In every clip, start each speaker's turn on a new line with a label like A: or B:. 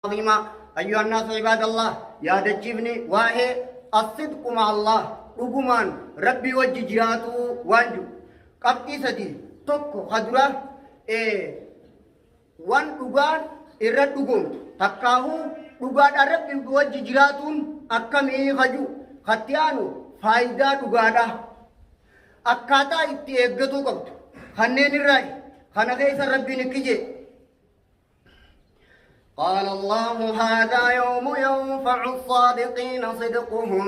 A: عظيما. أيها الناس عباد الله، يا دجيبني واهي الصدق مع الله، dhugumaan Rabbii wajji jiraatu waan jiru qabxii sadii. Tokko kadura waan dhugaan irra dhugoomtu takkaahuu dhugaadhaan Rabbi wajji jiraatuun akkamii kaju, katti aanu faayidaa dhugaadha, akkaataa itti eeggatuu qabdu kanneen irraa. Kana keessa Rabbiin ikki jee: قال الله هذا يوم ينفع الصادقين صدقهم.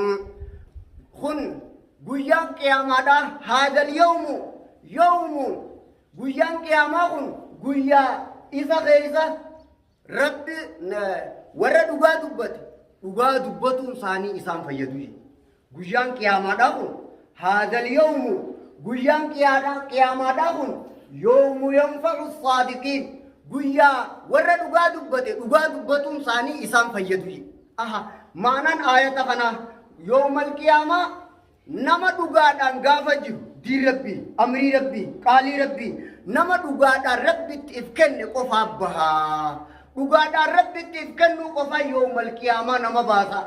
A: Kun guyyaan qiyaamaadha. هذا اليوم يوم, guyyaan qiyaamaa kun guyyaa isa keessa Rabbi warra dhugaa dubbate dhugaa dubbatuun isaanii isaan fayyadu. Guyyaan qiyaamaadha kun, هذا اليوم, guyyaan qiyaamaadha kun يوم ينفع الصادقين, guyyaa warra dhugaa dubbate dhugaa dubbatuun isaanii isaan fayyadu. Aha, maanaan aayata kana يوم القيامة nama dhugaadhaan gaafa jiru, diin Rabbii, amrii Rabbii, qaalii Rabbii, nama dhugaadhaan Rabbitti if kenne qofaaf bahaa. Dhugaadhaan Rabbitti if kennuu qofa يوم القيامة nama baasa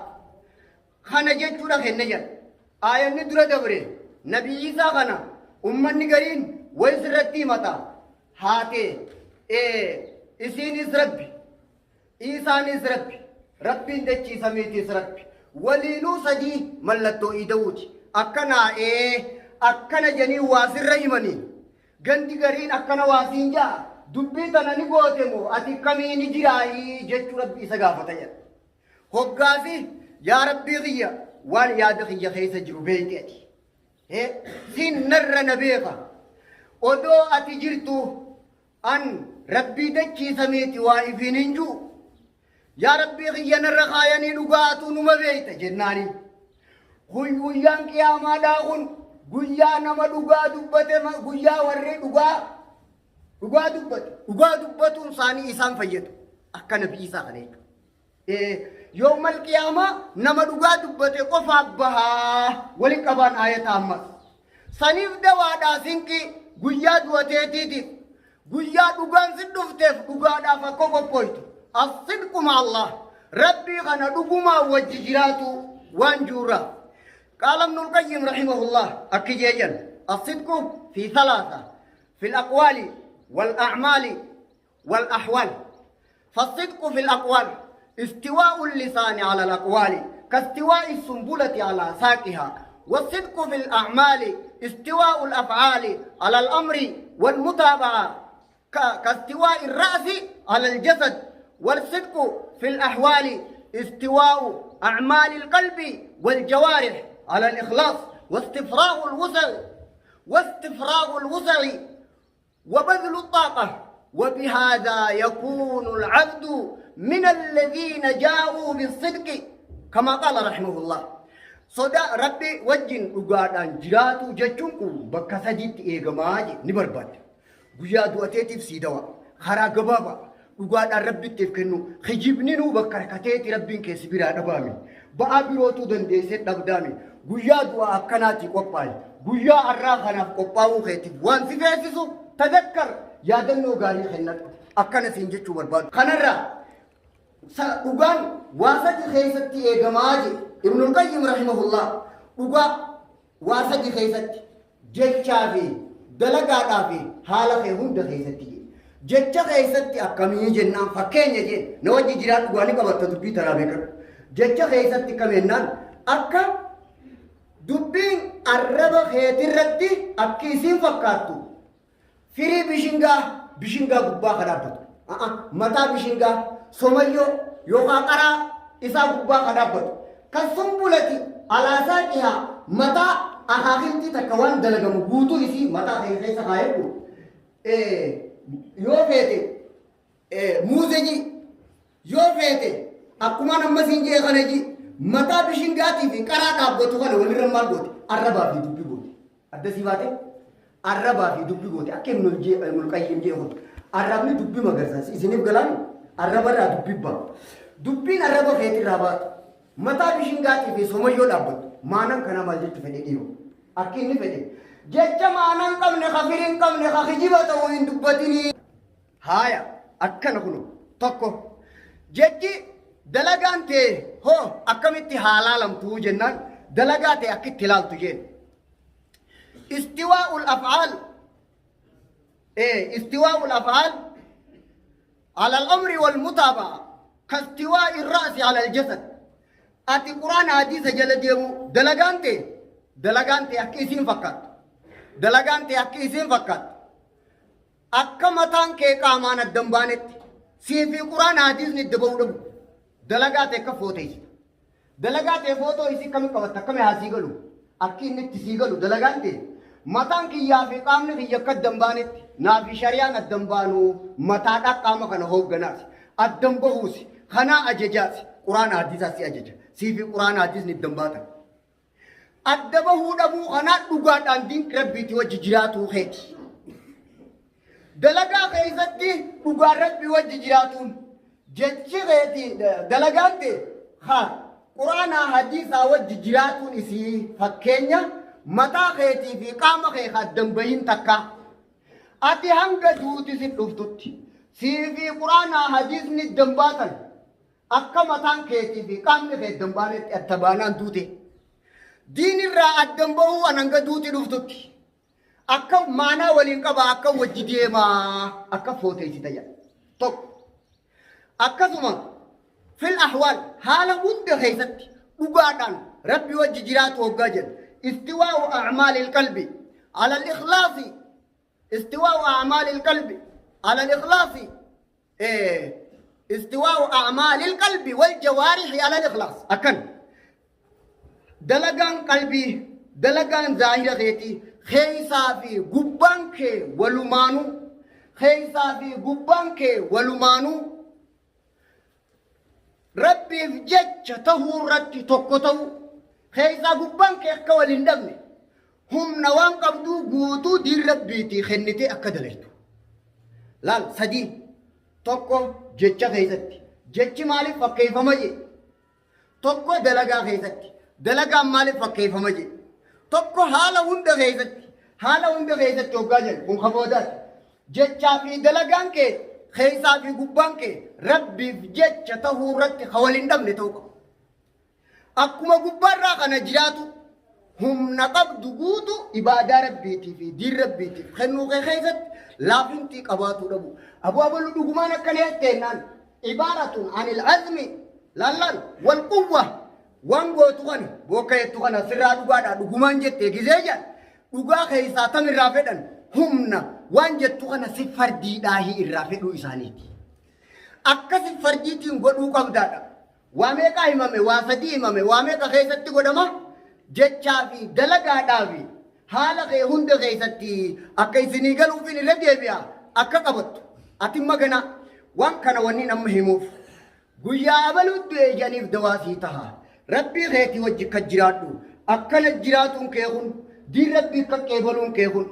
A: kana jechuudha kenne jedha. Aayanni dura dabre Nabiyyi isaa kana ummanni gariin wayis irratti himata haatee isiinis Rabbi, Isaanis Rabbi, Rabbiin dachiisamiitis Rabbi, waliinuu sadii mallattoo ida'uuti. Akkanaa akkana janii waa sirra himanii, gandi gariin akkana waasiin jaa, dubbii tana ni goote moo ati kamii ni jiraayii jechuu Rabbi isa gaafata jedha. Hoggaasi yaa Rabbii kiyya, waan yaada kiyya keessa jiru beeyte ati, sin narra na beeka, odoo ati jirtu an Rabbii dachiisamiiti waa ifiin hin jiru, yaa Rabbii kiyya narra kaayanii dhugaatuu numa beeyta jennaani. Kun guyyaan qiyaamaadhaa kun guyyaa nama dhugaa dubbate, guyyaa warri dhugaa dubbate dhugaa dubbatuun isaanii isaan fayyadu, akka Nabi Isaa kana jechuudha. يوم القيامة nama dhugaa dubbate qofaaf bahaa waliin qabaan ayata ammas. Saniif dawaadhaa sinqii guyyaa du'ateetiitiif, guyyaa dhugaan si dhufteef dhugaadhaaf akka qophooytu. الصدق مع الله, Rabbii kana dhugumaan wajji jiraatu waan juurra. قال ابن القيم رحمه الله أكجيجا: الصدق في ثلاثة، في الأقوال والأعمال والأحوال. فالصدق في الأقوال استواء اللسان على الأقوال كاستواء السنبلة على ساقها، والصدق في الأعمال استواء الأفعال على الأمر والمتابعة كاستواء الرأس على الجسد، والصدق في الأحوال استواء أعمال القلب والجوارح على الإخلاص واستفراغ الوسع وبذل الطاقة، وبهذا يكون العبد من الذين جاءوا بالصدق كما قال رحمه الله. Sodaa Rabbi wajjin dhugaadhaan jiraatu jechuun kun bakka sadiitti eegamaa je ni barbaadda. Guyyaa du'ateetiif sii dawa. Karaa gabaabaa dhugaadhaan Rabbittiif kennu, kijibni nuu bakka rakkateeti Rabbiin keessi biraa dhabaame. Ba'aa birootuu dandeessee dhabdaame. Guyyaa du'aa akkanaatti qophaa'e. Guyyaa har'aa kanaaf qophaa'uu keetiif waan si feesisu تذكر, yaadannoo gaarii kennadhu. Akkana siin jechuu barbaadu. Kanarraa dhugaan waa sadi keessatti eegamaa je Ibnul Qayyim رحمه الله. Dhugaa waa sadi keessatti, jechaa fi dalagaadhaa fi haala kee hunda keessatti je. Jecha keessatti akkamii jennaan, fakkeenya jeen na wajji jiraa, dhugaa ni qabatta, dubbii taraa beekadhu. Jecha keessatti kam jennaan, akka dubbiin arraba keetirratti akki isiin fakkaattu firii bishingaa, bishingaa gubbaa ka dhaabbatu. Mataa bishingaa somayyoo yookaan qaraa isaa gubbaa ka dhaabbatu. كالسنبلة على ساقها, mataa akaakiltii takka waan dalagamu guutuu isii mataa kee keessa kaayedhu. Yoo feete muuzeji, yoo feete akkumaan amma siin jee kana ji, mataa bishingaatii fi qaraa dhaabbatu kana walirra maal goote? Arrabaa fi dubbii goote. Addasii baate arrabaa fi dubbii goote. Akka Ibnul Qayyim jee kun arrabni dubbii magarsaas isiniif galaani, arrabarraa dubbii ba'a. Dubbiin arraba keetirraa baatu mataa bishingaatii fi somayyoo dhaabbattu. Maanan kana maal jechuu fedhe dhiiroo? Akki inni fedhe, jecha maanaan qabne, ka firii hin qabne, ka kijiba ta'uu hin dubbatinii. Haaya, akkana kunu tokko. Jechi dalagaan tee hoo akkamitti haa laalamtuu jennaan dalagaa tee akkitti ilaaltu jeen. Istiwaa'ul af'aal istiwaa'ul af'aal ala al-amri wal mutaaba'a kastiwaa'i ra'si ala al-jasad. Ati Qur'aana hadiisa jala deemu dalagaan tee dalagaan tee akka isiin fakkaattu. Dalagaan tee akka isiin fakkaattu. Akka mataan kee qaamaan adda hin baanetti sii fi Qur'aana hadiisni adda ba'uu dhabu. Dalagaa tee akka footeessita. Dalagaa tee footoo isii akkami qabatta akkami haa sii galu. Akki inni itti sii galu dalagaan tee mataan kiyyaa fi qaamni kiyya akka adda hin baanetti naa fi shari'aan adda hin baanu mataadhaa qaama kana hoogganaasi. Adda hin bahuusi kanaa ajajaasi Qur'aana hadiisaa si ajaja. Sii fi Qur'aana hadiisni adda hin baatan. Adda bahuu dhabuu kanaa dhugaadhaan diin Rabbiiti wajji jiraatuu keeti. Dalagaa keessatti dhugaan Rabbi wajji jiraatuun jechi keeti dalagaan tee ha Qur'aanaa hadiisaa wajji jiraatuun isii fakkeenya mataa keetii fi qaama kee ka addan bahin takkaa. Ati hanga duuti si dhuftutti sii fi Qur'aanaa hadiisni addan baatan Akka mataan keetii fi qaamni kee adda hin baanetti adda baanaan duute. Diin irraa adda hin bahuu an hanga duuti dhuftutti. Akka maanaa waliin qaba akka wajji deemaa akka footeessita jedha. Tokko. Akkasuma fil ahwaal haala hunda keessatti dhugaadhaan Rabbi wajji jiraatu hoggaa jedhu. Istiwaa'u a'maalil qalbi alal ikhlaasi istiwaa'u a'maalil qalbi alal ikhlaasi istiwaa'u a'maalil qalbi wal jawaarihi alal ikhlaas akkan dalagaan qalbii dalagaan zaahira keetii keeysaa fi gubbaan kee walumaanuu keeysaa fi gubbaan kee walumaanuu Rabbiif jecha tahuu irratti tokko ta'uu keeysaa gubbaan kee akka wal hin dhabne humna waan qabduu guutuu diin Rabbiitii kennitee akka dalaytu. Laal sadii tokko jecha keessatti jechi maaliif fakkeeffama jee tokko dalagaa keessatti dalagaan maaliif fakkeeffama jee tokko haala hunda keessatti haala hunda keessatti hoggaa jedhu kun kaboodaati. Jechaa fi dalagaan kee keessaa fi gubbaan kee Rabbiif jecha tahuu irratti ka wal hin dhabne ta'uu qaba. Akkuma gubbaarraa kana jiraatu humna qabdu guutu ibaadaa Rabbiitii fi diin Rabbiitiif kennuu kee keessatti laafintii qabaatuu dhabu. Abuu abalu dhugumaan akkana jette jennaan ibaaratun anil azmi laallaan wal quwwa waan gootu kana bookka jettu kana sirraa dhugaadha dhugumaan jette gizee jedhan Dhugaa keessaa tam irraa fedhan humna waan jettu kana si fardiidhaahi irraa fedhuu isaaniiti. Akka si fardiitiin godhuu qabdaadha. Waa meeqaa himame, waa sadii himame, waa meeqa keessatti godhama? Jechaa fi dalagaadhaa fi haala kee hunda keessatti akka isinii galuufin irra deebi'a akka qabattu. Ati magana waan kana wanni amma himuuf. Guyyaa abaluu du'e jedhaniif dawaa sii taha. Rabbii keetii wajji akka jiraadhu. Akkana jiraatuun kee kun diin Rabbii akka qeebaluun kee kun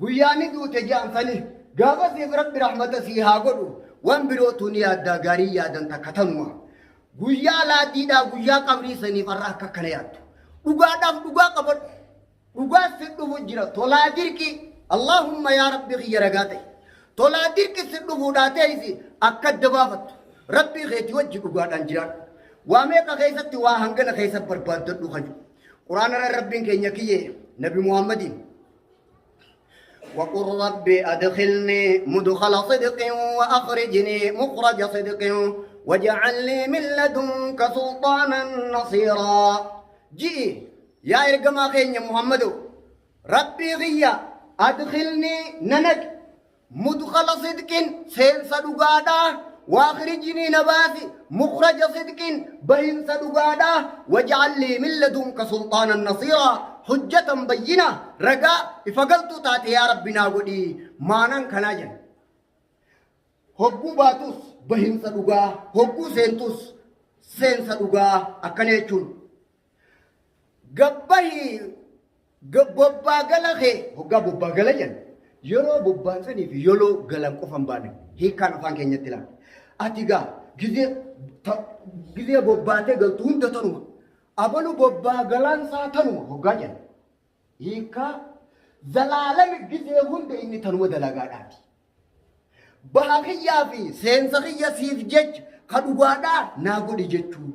A: guyyaa ni duute jedhan sani gaafa siif Rabbi rahmata sii haa godhu waan birootuu ni yaaddaa gaarii yaadan takka tanuma. Guyyaa laadiidhaa guyyaa qabrii saniif har'a akka akkana yaaddu. Dhugaadhaaf dhugaa qabadhu. Dhugaa si dhufu jira tolaa dirqi Allahumma yaa Rabbi kiyya ragaa ta'e. Tolaa dirqi si dhufuudhaa teessi akka adda baafattu. Rabbii keetii wajji dhugaadhaan jiraadhu. Waa meeqa keessatti waa hangana keessa barbaaddadhu kaju. Quraanarra Rabbiin keenya kiyyee Nabi Muhammadiin. وقل رب أدخلني مدخل صدق وأخرجني مخرج صدق واجعل لي من لدنك سلطانا نصيرا جئ Yaa ergamaa keenya Muhammado, Rabbii kiyya adkhilnii na naqi, mudkhala sidqin seensa dhugaadhaa, waakhrijnii na baasi, mukhraja sidqin bahinsa dhugaadhaa, waj'al lii min ladunka sulxaanan nasiiraa hujjatan bayyina ragaa ifa galtuu taate yaa Rabbi naa godhi maanaan kanaa jedha. Hogguu baatus bahinsa dhugaa, hogguu seentus seensa dhugaa akkana jechuun. Gabbahi bobbaa gala kee hoggaa bobbaa gala jedhan yeroo bobbaan sanii fi yeroo galan qofa hin baane hiikkaan afaan keenyatti ilaala. Ati gaa gizee gizee bobbaatee galtu hunda tanuma. Abalu bobbaa galaan isaa tanuma hoggaa jedhan. Hiikkaa zalaalami gizee hunda inni tanuma dalagaadhaati. Baha kiyyaa fi seensa kiyya siif jecha Ka dhugaadhaa naa godhi jechuu.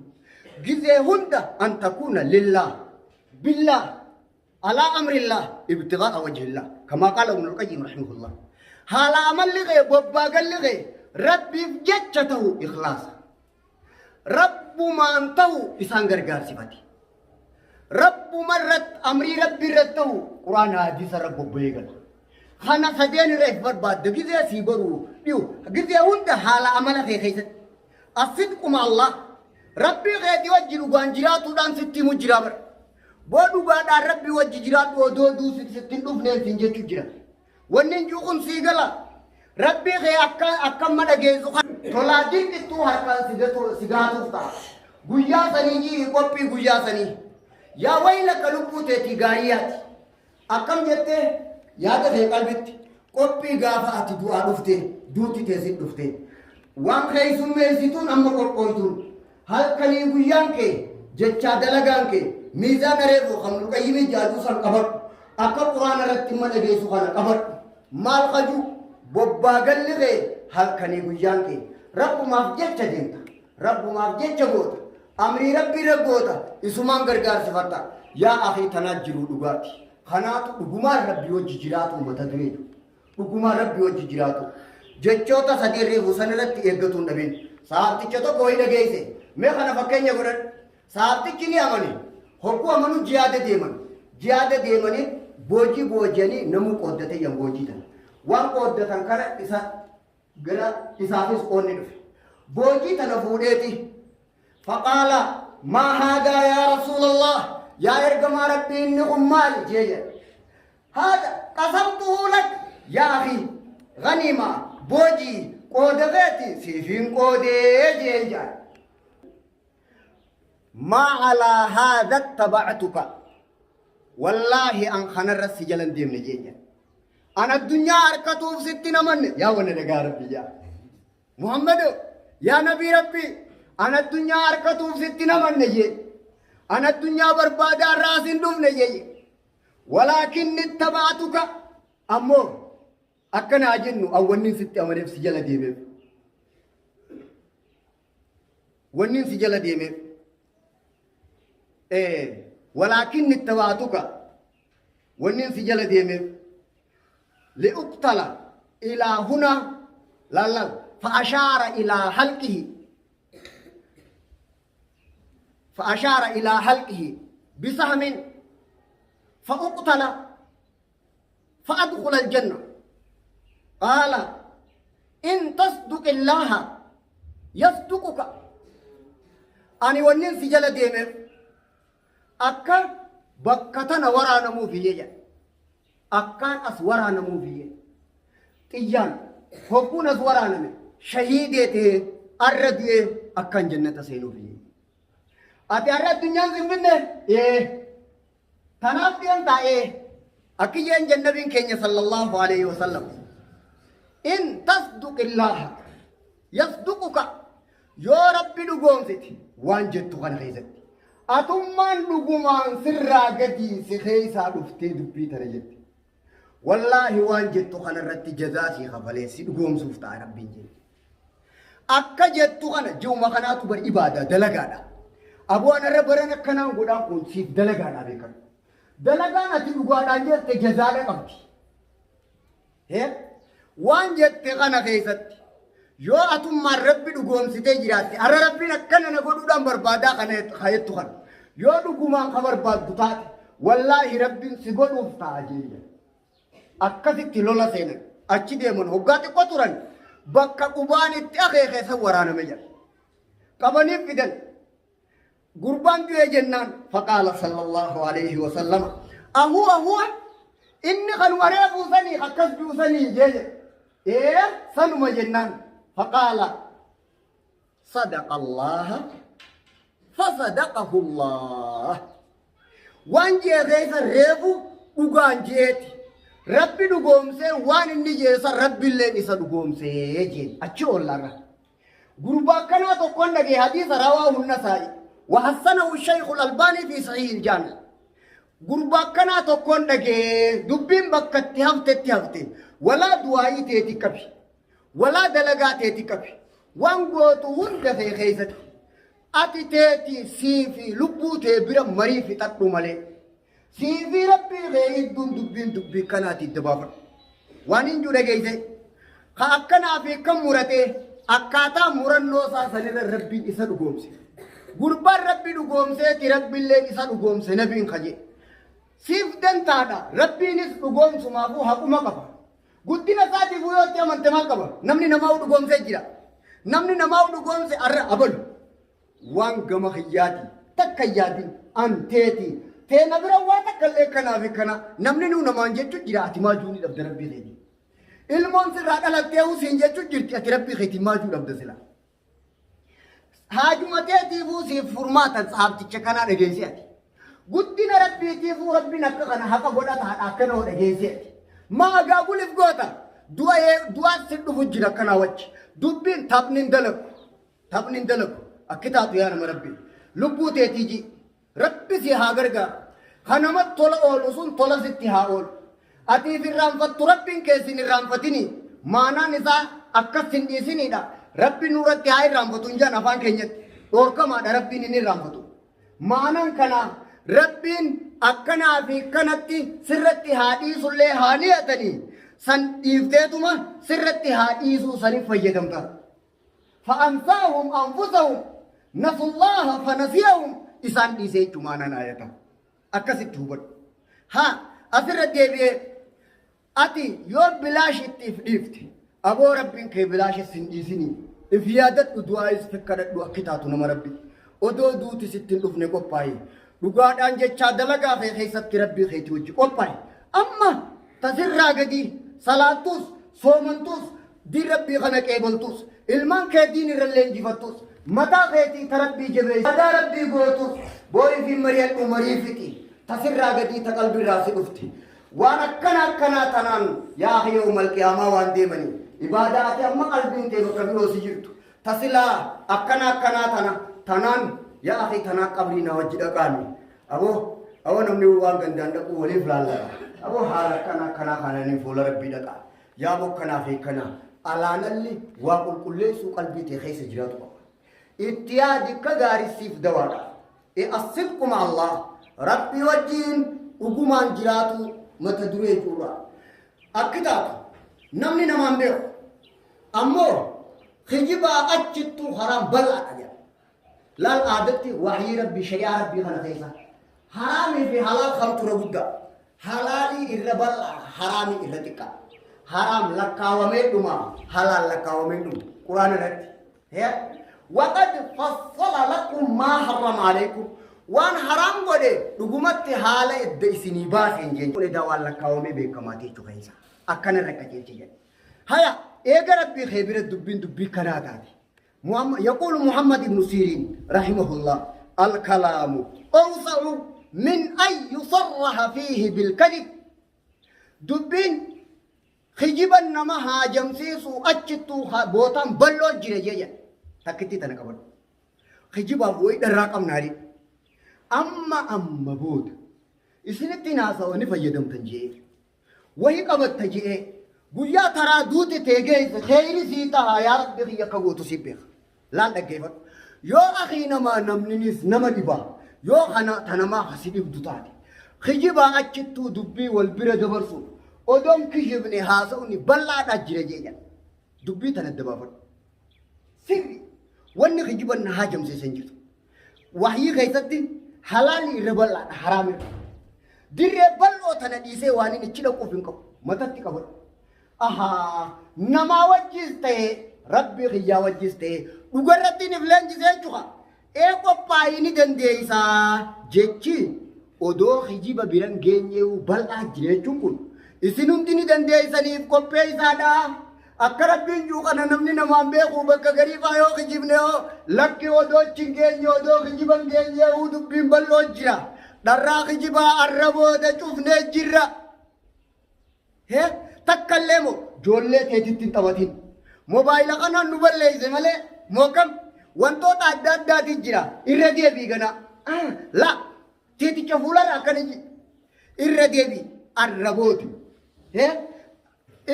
A: Gizee hunda an takuuna lillah billah alaa amrillah ibtigaa wajhillah kamaa qaala Ibnul Qayyim rahimahullah. Haala amalli kee bobbaagalli kee Rabbiif jecha ta'u ikhlaasa. Rabbumaan ta'u isaan gargaarsifate. Rabbuma irratti amrii Rabbi irratti ta'u Qur'aana hadiisa irra bobba'ee gala. Kana sadeen irra if barbaadda gizee sii godhu dhiyu gizee hunda haala amala kee keessatti. Asidquma Allah Rabbii keetii wajji dhugaan jiraatuudhaan sitti himu jira bara. Boo dhugaadhaan Rabbii wajji jiraadhu odoo duu sitti hin dhufneen siin jechuu jira. Wanni hin jiru kun sii gala. Rabbii kee akka akka amma dhageessu kan tolaa dirqittuu harkaan si gatu si gaatuuf ta'a. Guyyaa sanii jii qophii guyyaa sanii. Yaa waylaka lubbuu teetii gaarii yaati. Akkam jettee yaada kee qalbitti qophii gaafa ati du'aa dhufte duuti tee si dhufte. Waan keessummeessituun amma qophooytuun halkanii guyyaan kee jechaa dalagaan kee miizaana reefu kan Ibnul jaaduu san qabadhu. Akka Quraana irratti imma dhageessu kana qabadhu. Maal kaju bobbaa galli kee halkanii guyyaan kee Rabbumaaf jecha deemta. Rabbumaaf jecha goota. Amrii Rabbii irra goota. Isumaan gargaarsifatta. Yaa akii tanaa jiruu dhugaati. Kanaatu dhugumaan Rabbii wajji jiraatu mata duree jiru. Dhugumaan Rabbii wajji jiraatu. Jechoota sadii reefu san irratti eeggatu hin dhabin. Saabticha tokko wayii dhageesse. Mee kana fakkeenya godhadhu. Saabtichi ni amane. Hogguu amanuu jihaada deeman. Jihaada deemanii boojii booji'anii namuu qooddate yan boojii tana. Waan qooddatan kana isa gara isaafis qoonni dhufe. Boojii tana fuudheeti. Faqaala maa haadaa yaa Rasuulallah yaa ergamaa Rabbii inni kun maali jee jedhe. Haada qasamtuhu lak yaa akhi ganiima boojii qooda keeti siifiin qoodee jeen jedhan. Maa alaa haadha tabactuka wallaahi an kanarra si jalan deemne jeen jedhan. An addunyaa harkatuuf sitti namanne yaa wanna dhagaa Rabbi yaa. Muhammado yaa nabii Rabbi an addunyaa harkatuuf sitti namanne jee. An addunyaa barbaadaa irraa sin dhufne jee. Walaakinni taba'atuka ammoo akka naa jennu an wannin sitti amaneef si jala deemeef. Wannin si jala deemeef. Walaakinni taba'atuka wannin si jala deemeef. Li'uqtala ilaa hunaa laallal fa'ashaara ilaa halqihi فأشار إلى حلقه بسهم فأقتل فأدخل الجنة قال إن تصدق الله يصدقك أني ونين سجل ديمف أكا بكتنا ورانا مو في أكان أس ورانا مو في xiyyaan hogguun as waraaname shahiidee ta'ee arra du'ee akkan jannata seenuuf. Ati har'a addunyaan sin finne? Ee. Tanaaf deemtaa? Ee. Akki jeen jannabiin keenya sallallahu alayhi wa sallam. In tasduqillaaha yasduquka yoo Rabbi dhugoomsite waan jettu kana keessatti. Atummaan dhugumaan sirraa gadii si keessaa dhuftee dubbii tana jette. Wallaahi waan jettu kana irratti jazaa sii kafalee si dhugoomsuuf ta'a Rabbiin jedhe. Akka jettu kana ji'uma kanaatu bar ibaadaa dalagaadha. Aboo anarra baran akkanaan godhaan kun siif dalagaadha beekadhu. Dalagaan ati dhugaadhaan jette jazaadha qabdi. Waan jette kana keessatti yoo atummaan Rabbi dhugoomsitee jiraatte har'a Rabbiin akkana na godhuudhaan barbaadaa kana jettu kana yoo dhugumaan ka barbaaddu taate wallaahi Rabbiin si godhuuf ta'a jeenya. Akkasitti lola seenan achi deeman hoggaa xiqqoo turan bakka qubaan itti akeeke san waraaname jedha. Qabaniif fidan. Gurbaan du'ee jennaan faqaala sallallahu alayhi wa sallama ahuwa huwa inni kanuma reefuu sanii akkas du'u sanii jee jedhe. Ee sanuma jennaan faqaala sadaqa Allaha fasadaqahu Allah. Waan jee keessa reefu dhugaan jeeti. Rabbi dhugoomsee waan inni jeessa Rabbiilleen isa dhugoomsee jeen achi oollaarra. Gurbaa akkanaa tokkoon dhagee hadiisa rawaahu Nasaa'i wa hassanahu Shaykhul Albaanii fi Sahiihil Jaami. Gurbaa akkanaa tokkoon dhagee dubbiin bakka itti haftetti hafte walaa du'aa'ii teeti qabi walaa dalagaa teeti qabi Waan gootu hunda kee keessatti ati teeti sii fi lubbuu tee bira marii fixadhu malee. Sii fi rabbii kee idduun dubbiin dubbii kanaati itti baafadhu. Waan hin jiru dhageesse. Ka akkanaa fi kan muratee akkaataa murannoo isaa sanirra rabbiin isa dhugoomse. Gurbaan rabbi dhugoomseeti rabbiilleen isa dhugoomse nabiin kaje. Siif dantaadha. Rabbiinis dhugoomsumaafuu haquma qaba. Guddina isaatiifuu yoo itti amante maal qaba? Namni namaa dhugoomsee jira. Namni namaa dhugoomse arra abalu. Waan gama kiyyaati. Takka yaadin anteeti. Teena bira waa takka illee kanaa fi kana namni nuu namaan jechuu jira ati maajuu ni dhabda rabbii keetii. Ilmoon sirraa dhalattee siin jechuu jirti ati rabbii keetii maajuu dhabda sila. Haajuma teetiifuu siif furmaata saabticha kanaa dhageessee ati. Guddina rabbiitiifuu rabbiin akka kana haqa godhataadha akkana hoo dhageessee ati. Maa agaaguliif goota du'a du'aan si dhufu jira akkanaa wajji. Dubbiin taphni hin dalagu. Taphni hin dalagu. Akki taatu yaa nama rabbii. Lubbuu teetii ji. Rabbi si haa gargaaru. Ka namatti tola oolu sun tola sitti haa oolu. Ati if irraanfattu Rabbiin kee sin irraanfatini. Maanaan isaa akkas sin dhiisiniidha. Rabbi nurratti haa irraanfatu hin jedhan afaan keenyatti. Dhoorkamaadha Rabbiin hin irraanfatu. Maanaan kanaa Rabbiin akkanaa fi kanatti sirratti haa dhiisullee haa niyatanii. San dhiifteetuma sirratti haa dhiisuu saniif fayyadamta. Fa'ansaahum anfusahum nasullaaha fanasiyahum isaan dhiisee jechuun maanaan aayata. Akkasitti hubadhu. Haa asirra deebi'ee ati yoo bilaash itti if dhiifte aboo rabbiin kee bilaash sin dhiisinii if yaadadhu du'aayis fikkadhadhu akki taatu nama rabbi odoo duuti sitti hin dhufne qophaa'i dhugaadhaan jechaa dalagaa kee keessatti rabbii keetii wajji qophaa'i amma tasirraa gadii salaattus soomantus Diin Rabbii kana qeebaltus, ilmaan kee diin irra leenjifattus, mataa keetii ta Rabbii jabeessi, aadaa Rabbii gootus, boorii fi mari'adhu marii fixi, ta sirraa gadii ta qalbirraa si dhufte. Waan akkana akkanaa tanaan yaa akhi yawmal qiyaamaa waan deemanii ibaadaa ati amma qalbiin tee bakka biroo si jirtu ta silaa akkana akkanaa tana tanaan yaa akhi tanaa qabrii na wajji dhaqaami aboo aboo namni waan gandaan dhaquu waliif laallata aboo haala akkana akkanaa kananiin fuula Rabbii dhaqaa Yaa bokkanaa fi kana alaanalli waa qulqulleessuu qalbii tee keessa jiraatu qaba. Itti yaadi akka gaarii siif dawaadha. E asidqu ma Allah Rabbi wajjiin dhugumaan jiraatu mata duree juurra. Akki taatu namni namaan beeku ammoo kijibaa achittuu haraan bal'aadha jedha. Laal aadatti wahyii rabbii shari'aa rabbii kana keessa haraamii fi halaal kamtu irra guddaa? Halaalii irra bal'aa haraamii irra xiqqaa. Haraam lakkaawamee dhuma halaal lakkaawamee dhumu quraana irratti. Waqad fassala lakum maa harrama alaykum waan haraam godhe dhugumatti haala edda isinii baase hin jeen. Kun edaa waan lakkaawamee beekamaati jechuu keessa. Akkana irra qajeelche jedhe. Haya eega rabbii kee bira dubbiin dubbii kanaa taate. يقول محمد بن سيرين رحمه الله الكلام أوسع من أن يصرح فيه بالكذب دبين خجبا نما هاجم سيسو أجتو بوتان بلو جريجيا تكتي تنقبل خجبا وي دراقم ناري أما أما بود isinitti haasa'u ni fayyadamtan jee Wahi qabatta je'ee guyyaa taraa duuti tee geesse kheyri sii taha yaa rabbi kiyya akka gootu si beeka. Laal dhaggeeffadhu. Yoo akii namaa namninis nama dhibaa yoo kana ta namaa ka si dhibdu taate. Kijibaa achittuu dubbii wal bira dabarsuuf odoon kijibne haasa'uun bal'aadhaa jira jee jedha. Dubbii tana adda baafadhu. Sirri wanni kijiban na haajamsiise hin jirtu. Wahyii keessatti halaalli irra bal'aadha haraam irra. Dirree bal'oo tana dhiisee waan inni ichi dhaquuf hin qabu. Matatti qabadhu. Ahaa namaa wajjis ta'ee rabbii kiyyaa wajjis ta'ee dhugarratti nif leenjisee jechuudha. Ee qophaa'ii ni dandeessaa jechi odoo kijiba biran geenyeewu bal'aa jira jechuun kun isin hundi ni dandeessaniif qopheessaadha. Akka rabbiin jiru kana namni namaan beeku bakka garii faa yoo kijibne hoo lakki odoo achi hin geenye odoo kijiba hin geenyeewu dubbiin bal'oo jira. Dharraa kijibaa arra booda cufnee jirra. Hee takka illee moo ijoollee teetitti hin taphatin. Mobaayila kanaan nu balleesse malee moo kam wantoota adda addaatiin jira irra deebii ganaa. La teeticha fuularra akkana jedhi. Irra deebii arra booda. Hee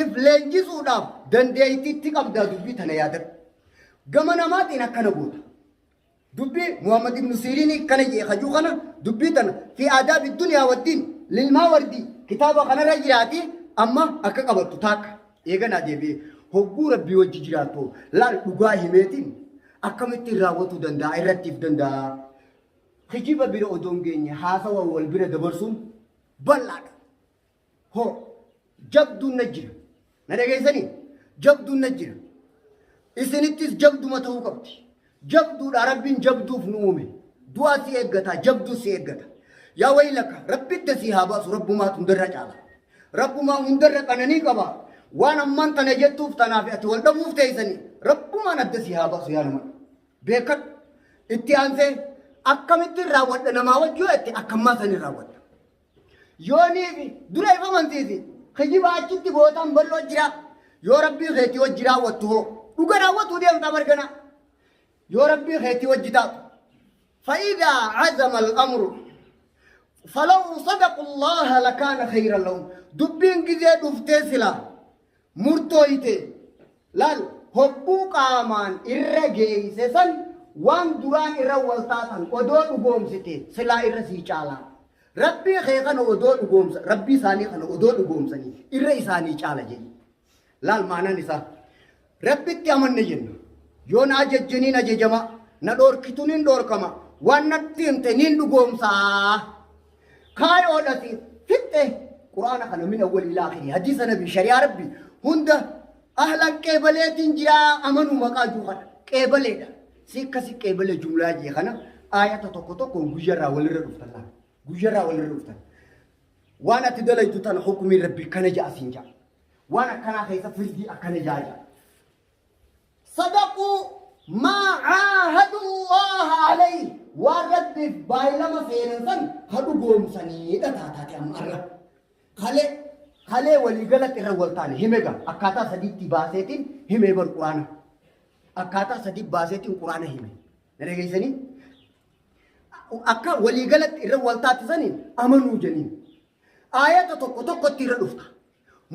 A: if leenjisuudhaaf dandeettiitti qabdaa dubbii tana yaadadhu. Gama namaatiin akkana goota. Dubbii Muhammad ibn Siiriin akkana jee kajuu kana, dubbii tana fi aadaabi duniyaa waddiin lilmaa wardii kitaaba kanarra jiraati. Amma akka qabattu taakka eeganaa deebi'ee hogguu Rabbii wajji jiraattu laal, dhugaa himeetiin akkamittiin raawwatuu danda'a, irrattiif danda'a. Kijiba bira odoo hin geenye haasawa wal bira dabarsuun bal'aadha. Hoo jabduun na jira. Na dhageessanii? Jabduun na jira. Isinittis jabduma ta'uu qabdi. Jabduudha, Rabbiin jabduuf nu uume. Du'aa si eeggata, jabduu si eeggata. Yaa waylaka, Rabbitti si haa baasu, Rabbumaatu hundarra caala. Rabbumaa hundarra qananii qaba. Waan ammaan tana jettuuf tanaaf ati wal dhabuuf teessanii Rabbumaan adda si haa baasu, yaa nama. Beekadhu. Itti aansee akkamittiin raawwadha namaa wajjuu jette, akkammaa sanii raawwadha. Yooniifi dura ifa amansiisi. Kijiba achitti gootaan bal'oo jira. Yoo Rabbii keetii wajji raawwattu hoo, dhuga raawwatuu deemtaa bargana. Yoo Rabbii keetii wajji taatu. فإذا عزم الأمر فلو صدقوا الله لكان خيرا لهم. Dubbiin gizee dhuftee sila murtooyte laal, hogguu qaamaan irra geeyse san, waan duraan irra wal taatan odoo dhugoomsite silaa irra sii caalaa. Rabbii kee kana odoo dhugoomsa, Rabbii isaanii kana odoo dhugoomsanii irra isaanii caala jedhi. Laal, maanaan isaa Rabbitti amanne jenna. Yoo na ajajjeniin ajajama, na dhoorkituniin dhoorkama, waan natti himte niin dhugoomsaa. Kaayoodhasi fixxe Quraana kana min awwal ilaa akhiri, hadiisa Nabi, shari'aa Rabbi hunda ahlan qeebaleetiin jiraa, amanuu maqaa juu kana qeebaleedha. Si akkasi qeebalee jumlaa jee kana aayata tokko tokkoon guyyarraa walirra dhuftan, laal, guyyarraa walirra dhuftan. Waan ati dalaytu tana hukumiin Rabbi kana ja'a siin ja'a. Waan akkanaa keessa firdii akkana ja'a ja'a. صدقوا ما عاهدوا الله عليه, waan Rabbiif baay'ilama seenan san ha dhugoomsaniidha. Taataate amma arra kalee kalee waliigalatti irra wal taane himega akkaataa sadiitti baaseetiin himee bar. Quraana akkaataa sadii baaseetiin Quraana hime. Na dhageessanii? Akka waliigalatti irra wal taate saniin amanuu janiin aayata tokko tokkotti irra dhufta.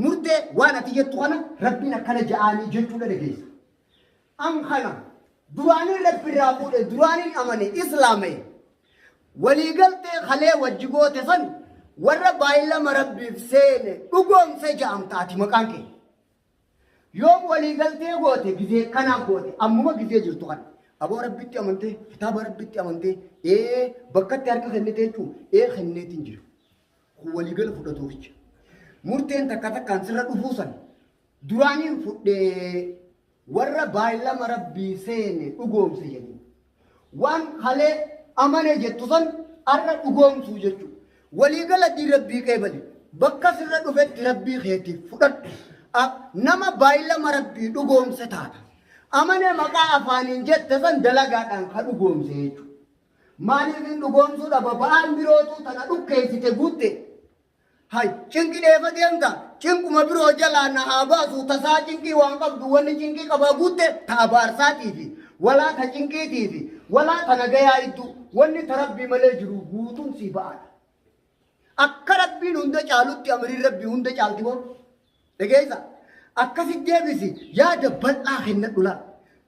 A: Murtee waan ati jettu kana Rabbiin akkana ja'aanii jechuudha dhageessa. An kana duraaniin Rabbi irraa fuudhe, duraaniin amane, islaame. Waliigaltee kalee wajji goote san warra baay'ilama Rabbiif seene dhugoomse ja'amta ati maqaan kee. Yoom waliigaltee goote? Gizee kanaaf goote, ammuma gizee jirtu kana. Aboo, Rabbitti amantee, kitaaba Rabbitti amantee, ee bakkatti harka kennite jechuun ee kenneetiin jira. Kun waliigala fudhatuuficha. Murteen takka takkaan sirra dhufuu san duraaniin fudhee warra baay'ilama Rabbii seene dhugoomse jedhanii. Waan kalee amane jettu san arra dhugoomsuu jechuudha. Waliigala diin Rabbii qeebali. Bakka sirra dhufetti Rabbii keetiif fudhadhu. Nama baay'ilama Rabbii dhugoomse taata. Amane maqaa afaaniin jette san dalagaadhaan ka dhugoomse jechuudha. Maaliif hin dhugoomsuu dhaba? Ba'aan birootu tana dhukkeessite guutte. Hay, cinqi dheefa deemta. Cinquma biroo jalaa na haa baasu. Tasaa cinqii waan qabdu, wanni cinqii qabaa guutte ta abaarsaatiifi walaa ta cinqiitiifi walaa ta nagayaa idduu wanni ta Rabbii malee jiru guutuun sii ba'aadha. Akka Rabbiin hunda caalutti amriin Rabbii hunda caalti moo? Dhageessa. Akkasi deebisi, yaada bal'aa kennadhu laal.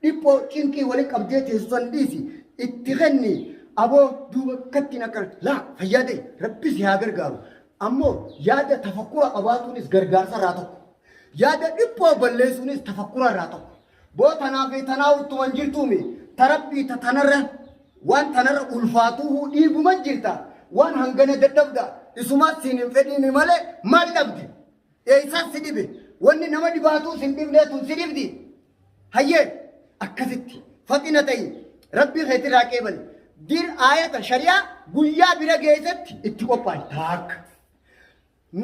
A: Dhiphoo cinqii walitti qabdee teessu san dhiisi, itti kenni. Aboo, duuba akkattiin akka laa fayyaa ta'e Rabbi si haa gargaaru. Ammoo yaada tafakkura qabaatuunis gargaarsa irraa tokko. Yaada dhiphoo balleessuunis tafakkura irraa tokko. Boo, tanaa fi tanaa uttuman jirtuumi ta Rabbii ta tanarra waan tanarra ulfaatuu dhiibuma jirta, waan hangana dadhabda isumaas siin hin fedhiini malee maal dhabde? Eessaas si dhibe? Wanni nama dhibaatuu sin dhibnee tun si dhibdi. Hayyee, akkasitti faxina ta'i, Rabbii keetirraa qeebali. Dir aayata shari'aa guyyaa bira geessetti itti qophaa'i taakka.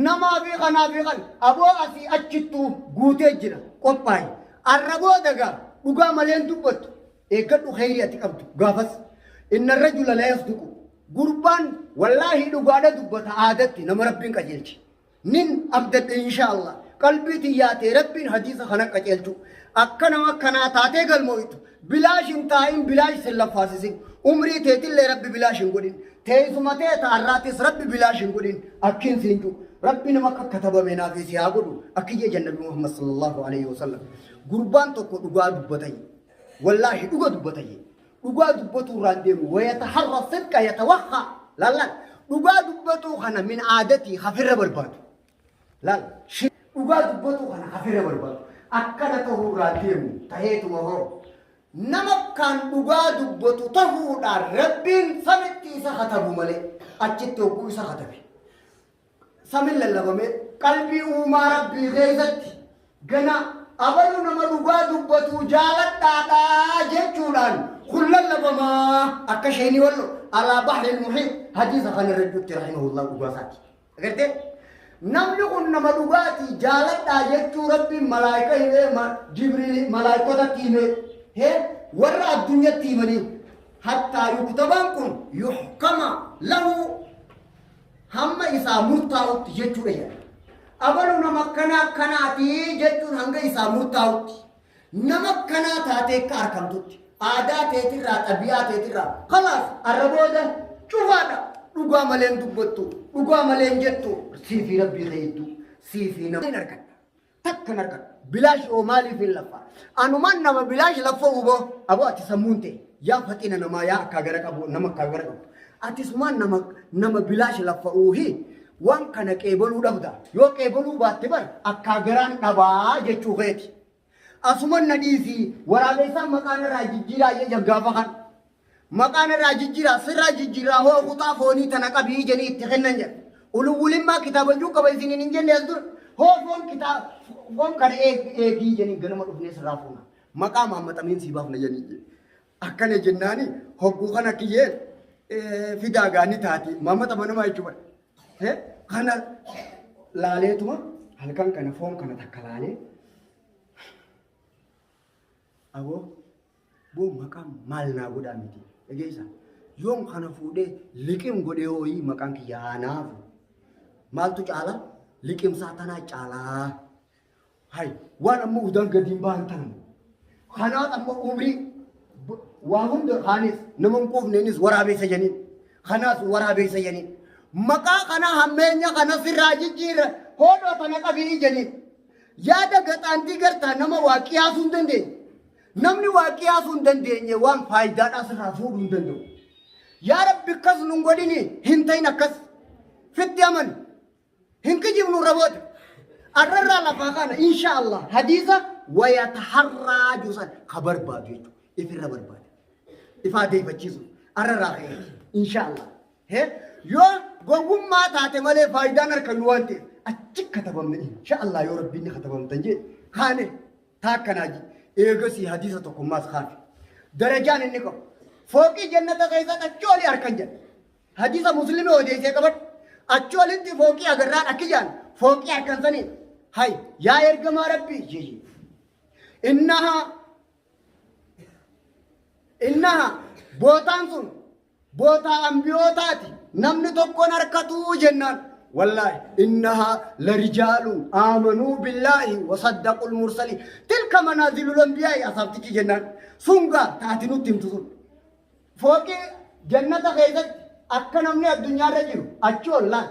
A: Namaa fi kanaa fi kan aboo asii achittuu guutee jira, qophaa'i. Arraboo dagaa dhugaa maleen dubbattu eeggadhu, kheyrii ati qabdu gaafas. إن الرجل ليصدق, gurbaan wallaahi dhugaadha dubbata aadatti nama Rabbiin qajeelche. Nin abdadhe, insha Allah, qalbii tiyyaatee Rabbiin hadiisa kana qajeelchu akka nama akkanaa taatee galmooytu. Bilaash hin taa'in, bilaash sin laffaasisin, umrii teetillee Rabbi bilaash hin godhin, teessuma tee ta'arraatis Rabbi bilaash hin godhin. Akkiin siin jiru Rabbi nama akka katabame naaf si haa godhu. Akki jee Nabi Muhammad صلى الله عليه وسلم, gurbaan tokko dhugaa dubbatan. Wallaahi dhuga dubbata jee. Dhugaa dubbatuu irraan deemu wayataharra sidqa yatawakha laallaan dhugaa dubbatuu kana min aadatii hafirra barbaadu. Laal dhugaa dubbatuu kana hafirra barbaadu. Akkana tahuu irraa deemu taheetuma hoo. Nama kan dhugaa dubbatu tahuudhaan Rabbiin samitti isa katabu malee achitti hogguu isa katabe. Samin lallabamee qalbii uumaa Rabbii keessatti gana abalu nama dhugaa dubbatu jaaladhaadhaa jechuudhaan kun lallabamaa akka sheenii wallo alaa bahril muhiit hadiisa kana irra jirutti rahimahullah dhugaa isaati. Agartee? Namni kun nama dhugaatii jaaladhaa jechuu Rabbiin malaayika himee Jibriil malaayikotatti himee hee warra addunyatti himanii hattaa yuktabaan kun yuhkama lahu hamma isaa murtaa'utti jechuudha jedha. Abalu nama akkanaa akkanaatii jechuun hanga isaa murtaa'utti. Nama akkanaa taatee akka arkamtutti. Aadaa teetirraa, xabi'aa teetirraa. Kalaas arra booda cufaadha. Dhugaa maleen dubbattu, dhugaa maleen jettu. Siifii rabbii kee hedduu, siifii nama hin argadha. Takka hin argadhu. Bilaash oo maaliif hin laffaa? Anumaan nama bilaash laffoo huboo. Aboo ati sammuun ta'e yaa faxina namaa yaa akkaa gara qabu nama akkaa gara qabu. Ati sumaan nama nama bilaash laffa'uuhi waan kana qeebaluu dhabda. Yoo qeebaluu baatte bar akkaa garaan dhabaa jechuu keeti. Asuman na dhiisii waraabessaan maqaan irraa jijjiiraa jecha gaafa kan. Maqaan irraa jijjiiraa sirraa jijjiiraa hoo kutaa foonii tana qabii jedhanii itti kennan jedha. Uluwulimmaa kitaaba juu qaba isiniin hin jenne as dura. Hoo foon kitaaba foon kana eegii jedhanii ganama dhufnee sirraa fuuna. Maqaa maammaxamiin sii baafna jedhanii jedhe. Akkana jennaani hogguu kana kiyyeen fidaa gaanii taati maammaxama namaa jechuudha. Kana laaleetuma halkan kana foon kana takka laalee aboo boo maqaan maal naa godhaa miti dhageessa yoon kana fuudhee liqim godhee hooyii maqaan kiyya haa naafu maaltu caala liqimsaa tanaa caalaa hay waan amma udaan gadiin bahan tanamu kanaaf amma umrii waa hunda kaanis nama hin quufneenis waraabeessa janiin kanaas waraabeessa janiin maqaa kana hammeenya kana sirraa jijjiirra hoodhoo tana qabii janiin Yaada gaxaantii gartaa nama waa qiyaasuu hin dandeenye. Namni waa qiyaasuu hin dandeenye waan faayidaadhaa sirraa fuudhuu hin danda'u. Yaa Rabbi akkas nun godhini hin ta'in akkas. Fitti amani. Hin kijibnu irra booda. Arrarraa lafaa kana insha Allah hadiisa wayataharraa juusan ka barbaadu jechuudha. Ifirra barbaada. Ifaa deefachiisu. Arrarraa ka'ee insha Allah. He yoo gowwummaa taate malee faayidaan arkannu waan ta'eef achi katabamne insha Allah yoo rabbiin ni katabamtan jee kaane taakkanaa ji eegasii hadiisa tokkummaas kaafe darajaan inni qabu fooqii jannata keessatti achi olii arkan jedha hadiisa muslimii odeessee qabadhu achi olitti fooqii agarraan akki jaan fooqii arkan sanii hay yaa ergamaa rabbii jee innahaa innaha bootaan sun Bootaa ambiyootaati namni tokkon harkatuu jennaan wallaahi innahaa larijaalun aamanuu billaahi wasaddaqul mursalii tilka manaazilul anbiyaa'i asaabtichi jennaan sun gaa taati nutti himtu sun fooqii jannata keessatti akka namni addunyaarra jiru achi ol laal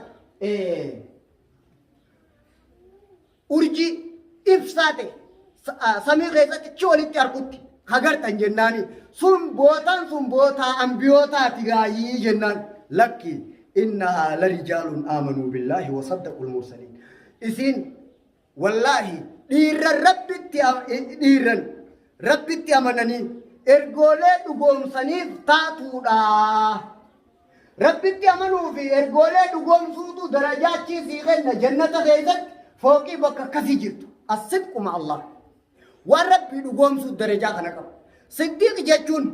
A: urjii ibsaa ta'e samii keessatti chi olitti argutti hagartan jennaani sun bootaan sun bootaa ambiyootaati gaayii jennaan lakki innahaa larijaalun aamanuu billaahi wasaddaqul mursaliin isiin wallaahi dhiirran rabbitti dhiirran rabbitti amananii ergoolee dhugoomsaniif taatuudha. Rabbitti amanuu fi ergoolee dhugoomsuutu darajaa achii sii kenna jannata keessatti fooqii bakka akkasii jirtu. As-sidqu ma'a Allah. Waan Rabbii dhugoomsuu darajaa kana qaba. Siddiiq jechuun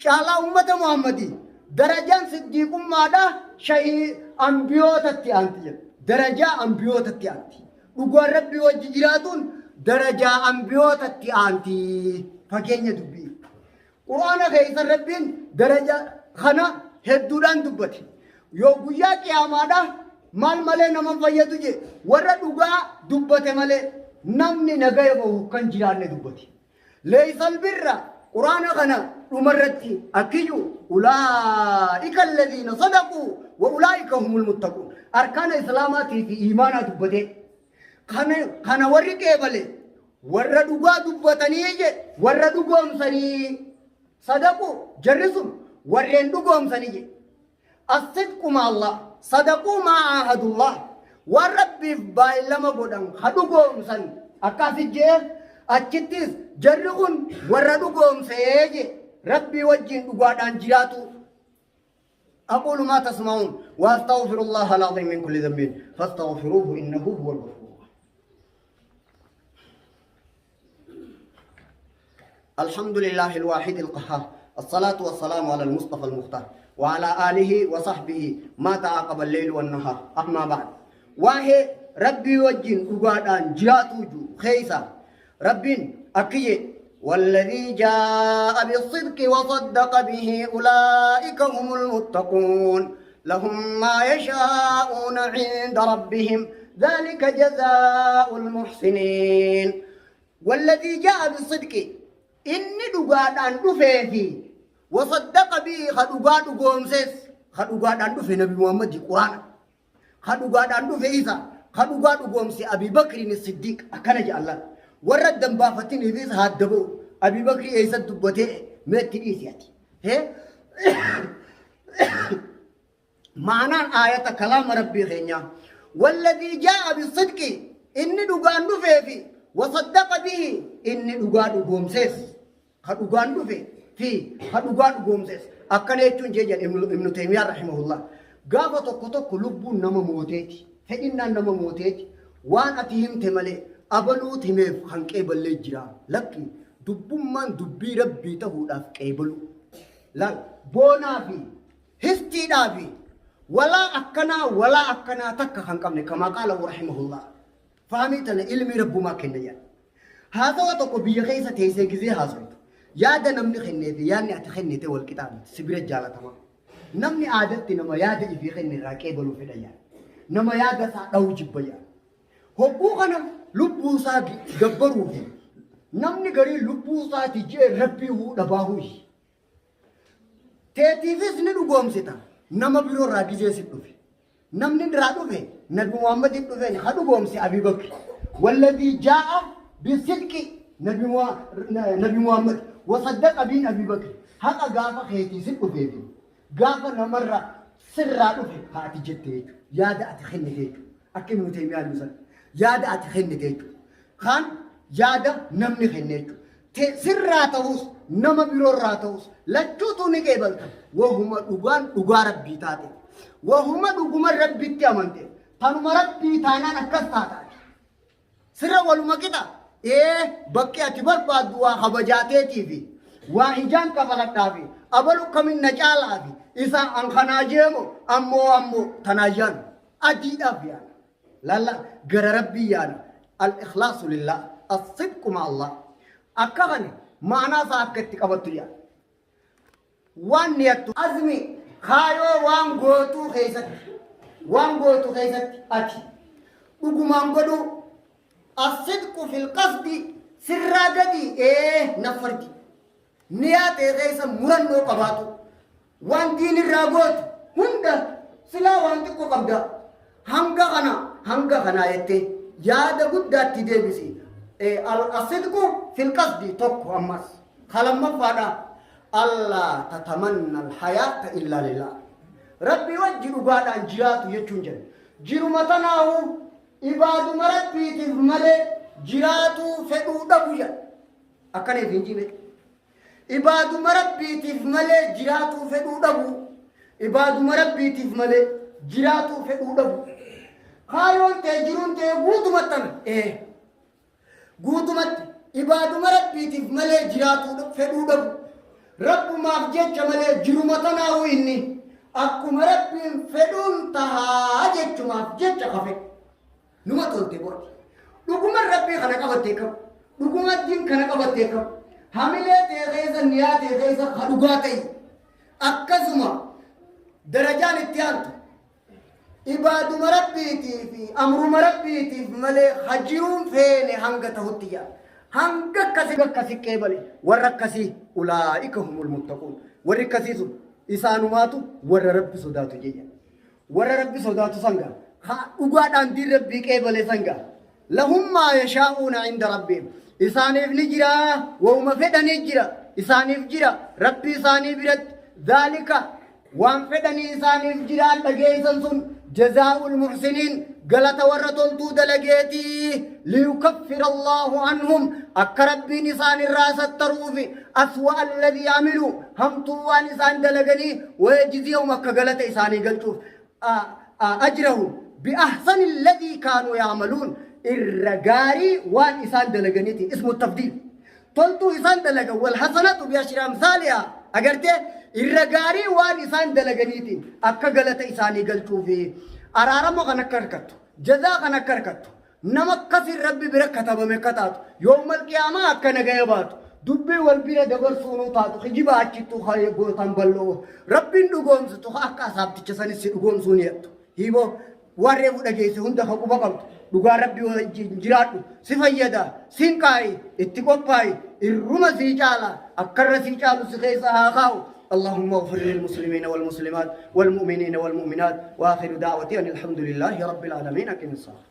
A: caalaa ummata Muhammadii darajaan siddiiqummaadha shahii ambiyootatti aanti jedha. Darajaa ambiyootatti aanti. Dhugaan Rabbii wajji jiraatuun darajaa ambiyootatti aanti. Fageenya dubbii. Qur'aana keessa Rabbiin daraja kana hedduudhaan dubbate. Yoo guyyaa qiyaamaadha maal malee nama hin fayyadu jee warra dhugaa dubbate malee namni nagaya bahu kan jiraanne dubbate. Leeysal birra Qur'aana kana dhumarratti akkiyyuu ulaa'ika alladhiina sadaquu wa ulaa'ika humul muttaquun. Arkaana islaamaatii fi iimaanaa dubbatee kana warri qeebale Warra dhugaa dubbatanii jedhe, warra dhugoomsanii. Sadaqu jarri sun warreen dhugoomsanii jedhe. As-sidqu ma Allah, sadaquu maa aahadullah, waan Rabbiif baay'lama godhan ha dhugoomsan. Akka asit je'e achittis jarri kun warra dhugoomsee jedhe, Rabbii wajjiin dhugaadhaan jiraatuu. أقول ما تسمعون وأستغفر الله العظيم من كل ذنب فاستغفروه إنه هو الغفور. الحمد لله الواحد القهار، الصلاة والسلام على المصطفى المختار وعلى آله وصحبه ما تعاقب الليل والنهار. أما بعد، واهي ربي وجين أغادان جراتو جو خيسا ربين أكيه والذي جاء بالصدق وصدق به أولئك هم المتقون لهم ما يشاءون عند ربهم ذلك جزاء المحسنين. والذي جاء بالصدق إني دغادان دفه وصدق به خدغاد غومسس خدغادان دفه نبي محمد القرآن خدغادان دفه عيسى خدغاد غومسي أبي بكر الصديق أكنج الله warra addan baafatiniifis haaddaboo Abii Bakrii eessa dubbatee meetti dhiisi ati. Ma'anaan aayata kalaama Rabbii keenyaa. Walladii jaa'a bisidqi inni dhugaan dhufee fi wasaddaqa bihi inni dhugaa dhugoomsees. Ka dhugaan dhufe fi ka dhugaa dhugoomsees. Akkana jechuun jee jedhe Ibnu Teymiyaan rahimahullah. Gaafa tokko tokko lubbuun nama mooteeti. Fedhinnaan nama mooteeti. Waan ati himte malee abaluut himeef kan qeeballee jira. Lakki, dubbummaan dubbii Rabbii tahuudhaaf qeebaluu. Laal, boonaa fi histiidhaa fi walaa akkanaa walaa akkanaa takka kan qabne kamaa qaalahu rahimahullah. Fahmii tana ilmii Rabbumaa kenna jedha. Haasawa tokko biyya keessa teessee gizee haasoytu yaada namni kennee fi yaadni ati kennite wal qixaa miti, si bira jaalatamaa. Namni aadatti nama yaada ifii kenne irraa qeebaluu fedha yaada. Nama yaada isaa dhawuu jibba yaada. Hogguu kana lubbuu isaa gabbaruu fi namni garii lubbuu isaati jee Rabbii huu dhabaahuuyi. Teetiifis ni dhugoomsita. Nama biroo irraa gizee si dhufe. Namni irraa dhufe Nabi Muhammadiif dhufeen ha dhugoomse Abii Bakri. Walladii jaa'a bisidqi Nabi Muhammad wasaddaqa biin Abii Bakri. Haqa gaafa keetii si dhufee fi gaafa namarra sirraa dhufe haa ati jette jechuudha. Yaada ati kennite jechuudha. Akka Ibnu Teymiyaan ibsan yaada ati kennite jechuudha. Kaan yaada namni kenne jechuudha. Te sirraa ta'us nama biroorraa ta'us lachuutuu ni qeebalta. Wahuma dhugaan dhugaa Rabbii taate. Wahuma dhuguma Rabbitti amante. Tanuma Rabbii taanaan akkas taata. Sirra waluma qixa. Ee bakki ati barbaaddu waa kabajaateetii fi waa ijaan kafaladhaa fi abalu kamin na caalaa fi isa an kanaa jeemo ammoo ammoo tanaa yaanu adiidhaaf yaana. Lalla gara Rabbii yaana. Al-ikhlaasu lillah. As-sidqu ma Allah. Akka kana ma'anaa isaa akka itti qabattu yaada. Waan niyattu azmi kaayoo waan gootuu keessatti waan gootu keessatti ati dhugumaan godhuu as-sidqu fil qasdi sirraa gadi ee naffardi. Niyaa tee keessa murannoo qabaatu. Waan diin irraa gootu hunda silaa waan xiqqoo qabda. Hanga kana hanga kanaa jettee yaada guddaatti deebisi. Asidqu fil qasdi tokko ammas. Ka lammaffaadha. Allaa tatamanna alhayaata illaa lillah. Rabbii wajji dhugaadhaan jiraatu jechuun jenna. Jiruma tanaahu ibaaduma Rabbiitiif malee jiraatuu fedhuu dhabu jedha. Akkana ifiin jime. Ibaaduma Rabbiitiif malee jiraatuu fedhuu dhabuu. Ibaaduma Rabbiitiif malee jiraatuu fedhuu dhabuu. Kaayoon tee jiruun tee guutumatti tana. Ee. Guutumatti ibaaduma Rabbiitiif malee jiraatuu fedhuu dhabuu. Rabbumaaf jecha malee jiruma tanaa'uu inni akkuma Rabbiin fedhuun tahaa jechumaaf jecha ka fedhu. Numa tolte booti. Dhuguma Rabbii kana qabattee qabu. Dhuguma diin kana qabattee qabu. Hamilee tee keessa niyaa tee keessa ka dhugaa ta'i. Akkasuma darajaan itti aantu ibaaduma Rabbiitii fi amruma Rabbiitiif malee hajiruun feene hanga tahutti jaa. Hanga akkasii akkasii qeebale warra akkasii ulaa'ika humul muttaquun. Warri akkasii sun isaanumaatu warra Rabbi sodaatu jecha. Warra Rabbi sodaatu san gaa. Ka dhugaadhaan diin Rabbii qeebale san gaa. Lahum maa yashaa'uuna inda Rabbihim. Isaaniif ni jira, wahuma fedhanii jira. Isaaniif jira, Rabbii isaanii biratti. Dhaalika waan fedhanii isaaniif jiraan dhageessan sun jazaa'ul muhsiniin galata warra toltuu dalageeti. Liyukaffira Allaahu anhum akka Rabbiin isaan irraa sattaruufi aswa alladhii amilu hamtuu waan isaan dalaganii wayajziyahum akka galata isaanii galchuuf ajrahum bi'ahsani alladhii kaanuu ya'maluun irra gaarii waan isaan dalaganiitiin ismu tafdiil toltuu isaan dalagan wal hasanatu bi ashri amsaalihaa agartee irra gaarii waan isaan dalaganiitiin akka galata isaanii galchuufi araarama kan akka harkattu jazaa kan akka harkattu nama akkasiin rabbi bira katabame akka taatu yoomal qiyaamaa akka nagaya baatu dubbii wal bira dabarsuunuu taatu kijiba achittuu gootan bal'oo rabbiin dhugoomsitu akka asaabticha sanis si dhugoomsuu ni jettu hiiboo waan reefu dhageesse hunda ka quba qabdu dhugaa rabbi wajjin jiraadhu si fayyada sin kaa'i itti qophaa'i irruma sii caala akkarra sii caalu si keessa haa kaa'u. اللهم اغفر للمسلمين والمسلمات والمؤمنين والمؤمنات، واخر دعوتي ان الحمد لله رب العالمين. اقم الصلاه.